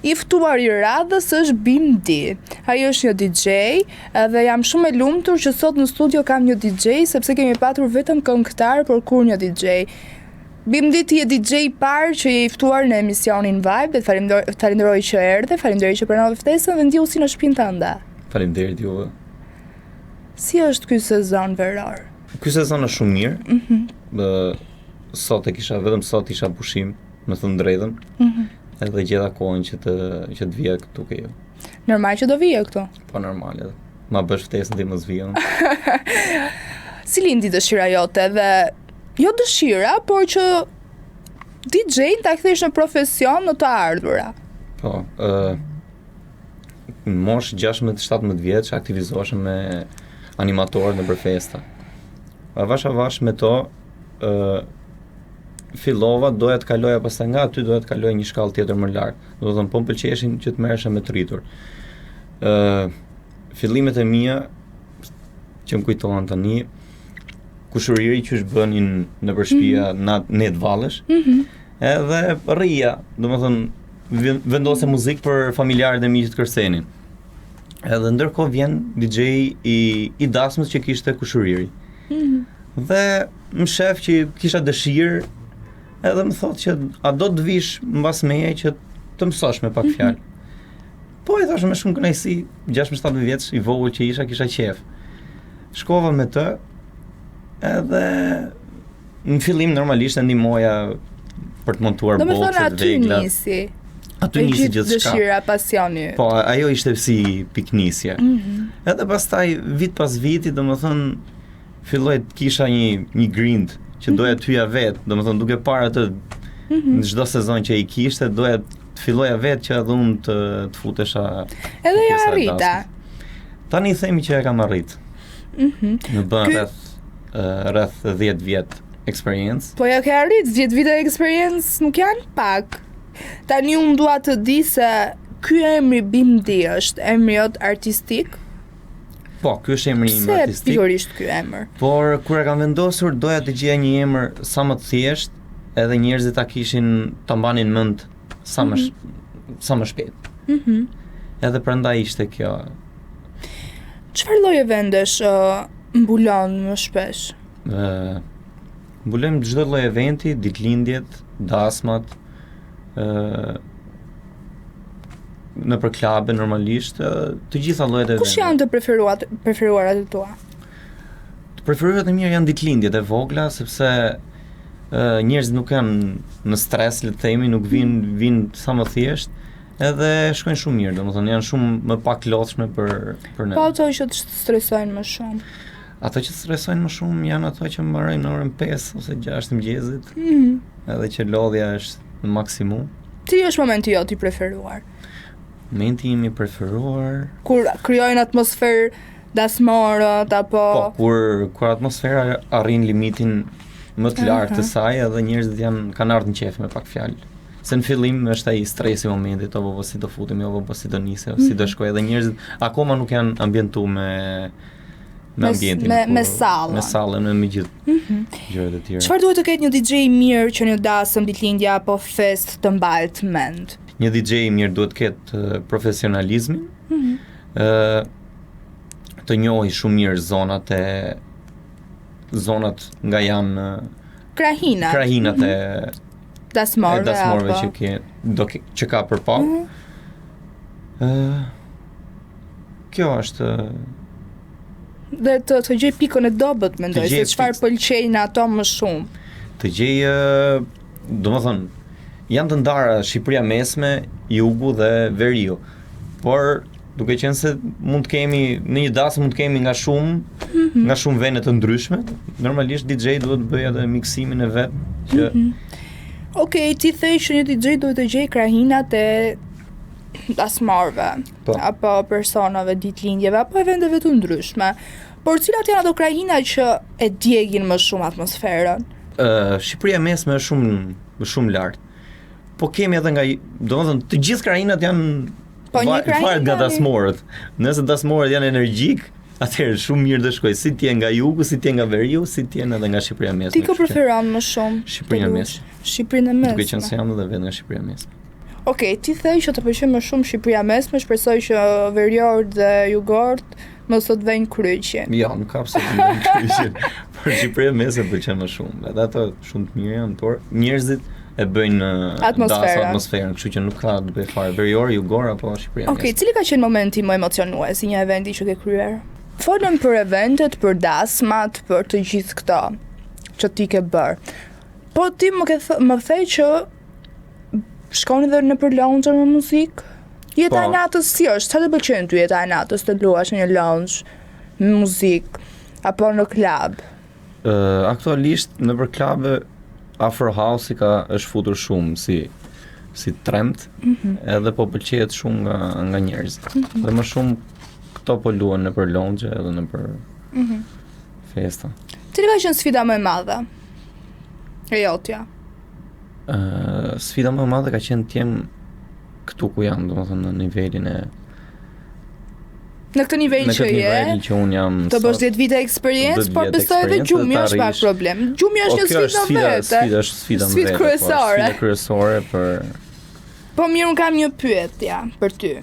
I ftuari i radhës është Bim D. Ai është një DJ dhe jam shumë e lumtur që sot në studio kam një DJ sepse kemi patur vetëm këngëtar, por kurrë një DJ. Bim D ti je DJ i parë që je i ftuar në emisionin Vibe dhe të falenderoj, të falenderoj që erdhe, falenderoj që pranove ftesën dhe ndjehu si në shtëpinë tënde. Faleminderit juve. Si është ky sezon veror? Ky sezon është shumë mirë. Mm -hmm. Sot e kisha vetëm sot isha pushim, me thënë të drejtën. Mm -hmm. Edhe gjeta kohën që të që të vija këtu ke ju. Normal që do vije këtu. Po normal edhe. Ma bësh ftesën ti mos vij. si lindi dëshira jote dhe jo dëshira, por që DJ-n ta kthesh në profesion në të ardhura. Po, ë uh, në moshë 16-17 vjeç aktivizohesha me animatorë nëpër festa. Avash avash me to ë uh, fillova doja të kaloja pastaj nga aty doja të kaloja një shkallë tjetër më lart. Do të thënë po më pëlqeshin që të merresha me të rritur. Ë uh, fillimet e mia që më kujtohen tani kushëriri që është bënin nëpër shtëpia mm -hmm. net vallesh. Mm -hmm. Edhe rrija, domethënë vendosja muzikë për familjarët e mi që të kërcenin. Edhe ndërkohë vjen DJ i i dasmës që kishte kushëriri. Mm -hmm. Dhe më shef që kisha dëshirë edhe më thotë që a do të vish mbas meje që të mësosh me pak mhm. fjalë. Mm -hmm. Po i thashë me shumë kënaqësi, 16-17 vjeç, i vogël që isha, kisha qejf. Shkova me të edhe në fillim normalisht e ndihmoja për të montuar boxet, veglat. Nisi. Aty nisi gjithçka. Dëshira, pasioni. Po, ajo ishte si pikënisje. Mm -hmm. Edhe pastaj vit pas viti, domethënë filloj të kisha një një grindë që doja të hyja vetë, domethënë duke parë atë mm -hmm. në çdo sezon që i kishte, doja të filloja vetë që edhe unë të të futesha. Edhe ia arrite. Tani themi që e kam arrit. Mhm. Mm Më bën Ky... rreth rreth 10 vjet eksperiencë. Po ja ke arrit 10 vite eksperiencë nuk janë pak. Tani unë dua të di se ky emri Bim D është emri jot artistik? Po, ky është emri im artistik. Pse pikërisht ky emër? Por kur e kam vendosur doja të gjeja një emër sa më të thjeshtë, edhe njerëzit ta kishin ta mbanin mend sa më mm -hmm. sa më shpejt. Mhm. Mm edhe prandaj ishte kjo. Çfarë lloj eventesh uh, mbulon më shpesh? Ë uh, mbulojmë çdo lloj eventi, ditëlindjet, dasmat, ë uh, nëpër klabe normalisht, të gjitha llojet e eventeve. Kush janë të preferuat, preferuarat e tua? Të preferuarat e mia janë ditëlindjet e vogla sepse ë njerëzit nuk janë në stres, le të themi, nuk vijnë mm. vijnë sa më thjesht, edhe shkojnë shumë mirë, domethënë janë shumë më pak lodhshme për për ne. Po ato që të stresojnë më shumë. Ato që të stresojnë më shumë janë ato që mbarojnë në orën 5 ose 6 të mëngjesit. Mm -hmm. Edhe që lodhja është në maksimum. Cili është momenti jot i preferuar? Momenti im i preferuar kur krijojnë atmosferë dasmorët apo Po, kur kur atmosfera arrin limitin më të lartë të saj edhe njerëzit janë kanë ardhur në qejf me pak fjalë. Se në fillim është ai stresi i momentit, apo po si do futemi, apo po si do nisë, mm -hmm. si do mhm. shkojë edhe njerëzit akoma nuk janë ambientu me me ambientin, me, me sallën, me sallën, me, me gjithë mm -hmm. gjërat e tjera. Çfarë duhet të ketë një DJ i mirë që një dasëm, ditëlindje apo festë të mbahet mend? Një DJ i mirë duhet të ketë profesionalizmin. Mm -hmm. ë të njohë shumë mirë zonat e zonat nga janë krahinat. Krahinat mm -hmm. e dasmorëve, e dasmorëve që ke do ke, që ka përpara. Mm -hmm. ë Kjo është dhe të të gjej pikën e dobët mendoj se çfarë pëlqejnë ato më shumë. Të gjej domethënë janë të ndara Shqipëria mesme, jugu dhe veriu. Por duke qenë se mund të kemi në një dasmë mund të kemi nga shumë mm -hmm. nga shumë vende të ndryshme, normalisht DJ duhet të bëjë edhe miksimin e vet që mm -hmm. Okej, okay, ti the që një DJ duhet të gjejë krahinat e dasmorëve po. apo personave ditëlindjeve apo eventeve të ndryshme. Por cilat janë ato krahina që e djegin më shumë atmosferën? Ë uh, Shqipëria e mesme është shumë shumë lart. Po kemi edhe nga, domethënë të gjithë krahinat janë Po një krahinë varet nga dasmorët. Nëse dasmorët janë energjik, atëherë shumë mirë do shkojë si të jenë nga jugu, si të jenë nga veriu, si të jenë edhe nga Shqipëria e mesme. Ti kë preferon më shumë? Shqipërinë e mesme. Shqipërinë e mesme. Duke qenë se jam edhe vetë nga Shqipëria e mesme. Okej, ti the që të pëlqen më shumë Shqipëria mesme, shpresoj që veriorët dhe jugorët mos të të vënë kryqin. Jo, nuk ka pse të më vënë kryqin. Por Shqipëria mesme më pëlqen më shumë. Edhe ato shumë të mirë janë, por njerëzit e bëjnë uh, atmosferën, atmosferën, kështu që nuk ka të bëjë fare verior, jugor apo Shqipëria. Okej, okay, cili ka qenë momenti më emocionues i një eventi që ke kryer? Folëm për eventet, për dasmat, për të gjithë këto që ti ke bërë. Po ti më ke th më the që shkoni dhe nëpër lounge me muzikë? Jeta po. e natës si është? Sa të pëlqen ty jeta e natës të luash në një lounge me muzikë apo në klub? Uh, aktualisht nëpër klube Afro House ka është futur shumë si si trend, mm -hmm. edhe po pëlqehet shumë nga nga njerëzit. Mm -hmm. Dhe më shumë këto po luhen nëpër lounge edhe nëpër mm -hmm. festa. Cila ka qenë sfida më e madhe? E jotja. Ë, uh, sfida më e madhe ka qenë të jem këtu ku jam, domethënë në nivelin e Në këtë nivel që je, në këtë nivel që unë jam të bësh 10 vite eksperiencë, por besoj edhe gjumi është pak problem. Gjumi është po, një sfidë në vete. Sfida është sfida në vete. Sfidë po, kryesore. Sfida kryesore për Po mirë, unë kam një pyetje për ty.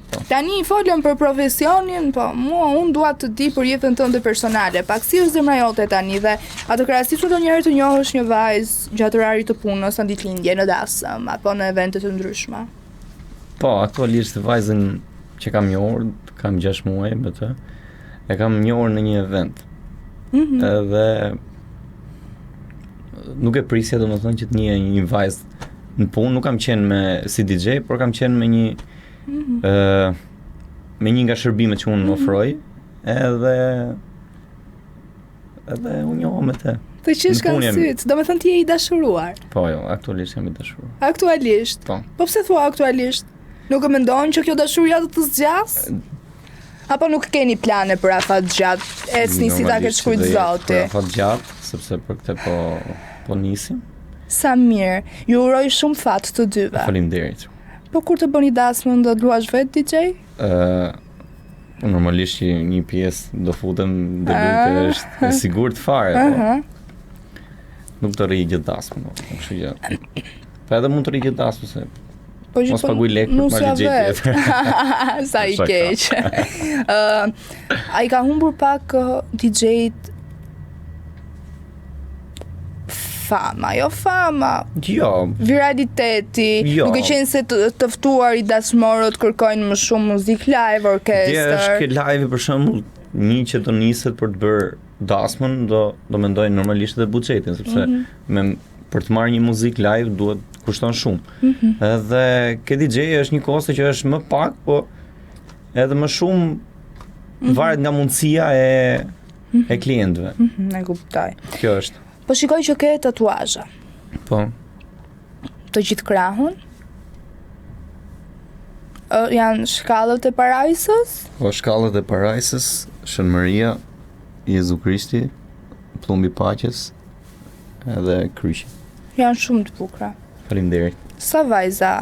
Po. Tani folëm për profesionin, po mua unë dua të di për jetën tënde personale. Pak si është zemra jote tani dhe a të ka rastisur ndonjëherë të njohësh një vajzë gjatë orarit të punës në ditëlindje, në dasëm apo në evente të ndryshme? Po, aktualisht vajzën që kam njohur, kam 6 muaj me të. E kam njohur në një event. Mm -hmm. Edhe nuk e prisja domethënë që të njihja një vajzë në punë, nuk kam qenë me si DJ, por kam qenë me një mm -hmm. ë me një nga shërbimet që unë mm -hmm. ofroj, edhe edhe u njoha me të. Të qeshkan sytë, domethënë ti je i dashuruar. Po, jo, aktualisht jam i dashuruar. Aktualisht? Po. Po pse thua aktualisht? Nuk e mendon që kjo dashuria do të zgjasë? Apo nuk keni plane për afat gjatë, ecni si ta ketë shkruajt Zoti. Për afat gjatë, sepse për këtë po po nisim. Sa mirë. Ju uroj shumë fat të dyve. Faleminderit. Po kur të bëni dasmën do të luash vetë DJ? Ë uh, normalisht që një pjesë do futem do luaj ah. është e sigurt fare, po. Uh -huh. Nuk do rri gjithë dasmën, po, kështu që. Po edhe mund të rri gjithë dasmën se Po që mos po paguaj lekë për të marrë DJ tjetër. Sa i keq. Ë, a i ka humbur pak DJ-t fama, jo fama. Jo. Viraliteti, jo. duke qenë se të, të ftuarit dasmorët kërkojnë më shumë muzikë live, orkestër. Dhe është ke live për shembull, një që do niset për të bërë dasmën, do do mendojë normalisht edhe buxhetin, sepse mm -hmm. me për të marrë një muzikë live duhet kushton shumë. Mm -hmm. Edhe ke DJ është një kosto që është më pak, po edhe më shumë mm -hmm. varet nga mundësia e mm -hmm. e klientëve. Mm -hmm, e kuptoj. Kjo është. Po shikoj që ke tatuazhe. Po. Të gjithë krahun. Ë janë shkallët e parajsës? Po shkallët e parajsës, Shën Mëria, Jezu Krishti, pëllumbi i paqes edhe kryqi. Janë shumë të bukura. Faleminderit. Sa vajza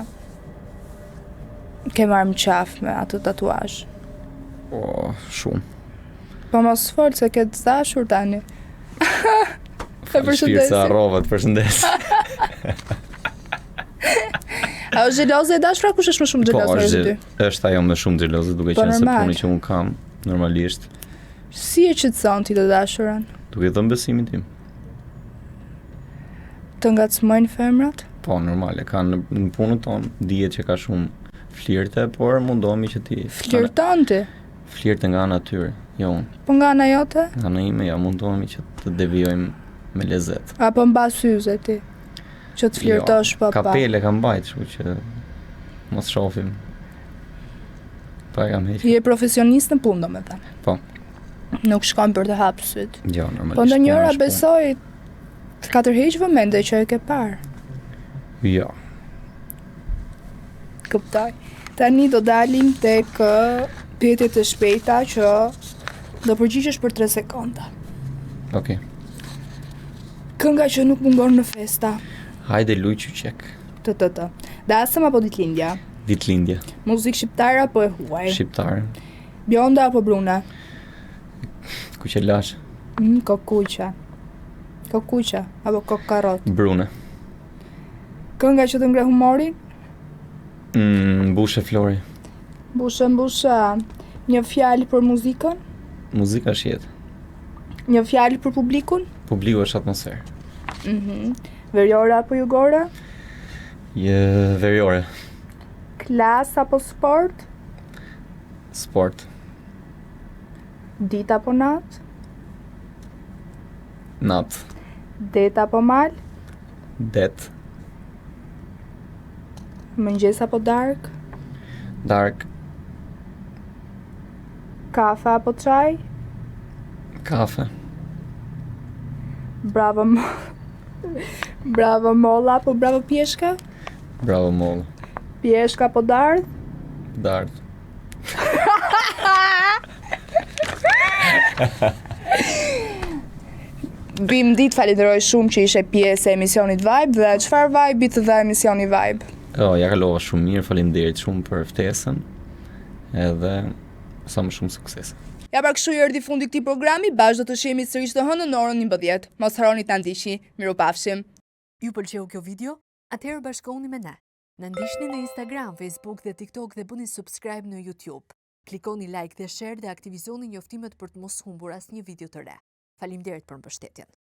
ke marrë më qafë me atë tatuazh? Po, shumë. Po mos fol se ke të dashur tani. Të përshëndes. Shpirt harrova, të përshëndes. A është xheloze e dashura kush është më shumë xheloze po, është, është ajo më shumë xheloze duke po, qenë se puna që unë kam normalisht. Si e qetëson ti të dashurën? Duke i dhënë besimin tim. Të ngacmojnë femrat? Po, normal, e kanë në, në punën tonë, dihet që ka shumë flirte, por mundohemi që ti Flirton ti? Flirte nga ana e tyre, jo unë. Po nga ana jote? Nga ana ime, jo, mundohemi që të devijojmë me lezet. Apo mban syze ti? Që të flirtosh jo, pa pa. Kapele kam mbajt, kështu që mos shohim. Po e kam hequr. Je profesionist në punë, domethënë. Po. Nuk shkon për të hap sytë. Jo, normalisht. Po ndonjëra besoj të ka tërheq vëmendje që e ke parë. Jo. Kuptoj. Tani do dalim tek pyetjet e shpejta që do përgjigjesh për 3 sekonda. Okej. Okay. Kënga që nuk mungon në festa. Hajde luj qyqek. Të të të. Dasëm apo ditëlindja? Ditëlindje. Muzikë shqiptare apo e huaj? Shqiptare. Bjonda apo brune? Kuqelash. Mm, kokëkuqe. Kokëkuqe apo kokëkarrot? Brune. Kënga që të ngre humorin? Mm, mbushe Flori. Mbushe, mbushe. Një fjalë për muzikën? Muzika është jetë. Një fjalë për publikun? Publiku është atmosferë. Mhm. Mm Veriore apo jugore? Je veriore. Klas apo sport? Sport. Ditë apo natë? Natë. Det apo mal? Det. Mëngjes apo darkë? Darkë. Kafe apo çaj? Kafe. Bravo Bravo molla apo bravo pjeshka? Bravo molla. Pjeshka apo dardhë? Dardhë. Bimdi, të falenderoj shumë që ishe pjesë e emisionit Vibe dhe çfarë vibe të dha emisioni Vibe? Oh, ja kalova shumë mirë, faleminderit shumë për ftesën. Edhe sa më shumë suksese. Ja pra kështu i erdhi fundi këtij programi, bashkë do të shihemi sërish të hënën në orën 11. Mos harroni të na ndiqni. Mirupafshim. Ju pëlqeu kjo video? Atëherë bashkohuni me ne. Na ndiqni në Instagram, Facebook dhe TikTok dhe bëni subscribe në YouTube. Klikoni like dhe share dhe aktivizoni njoftimet për të mos humbur asnjë video të re. Faleminderit për mbështetjen.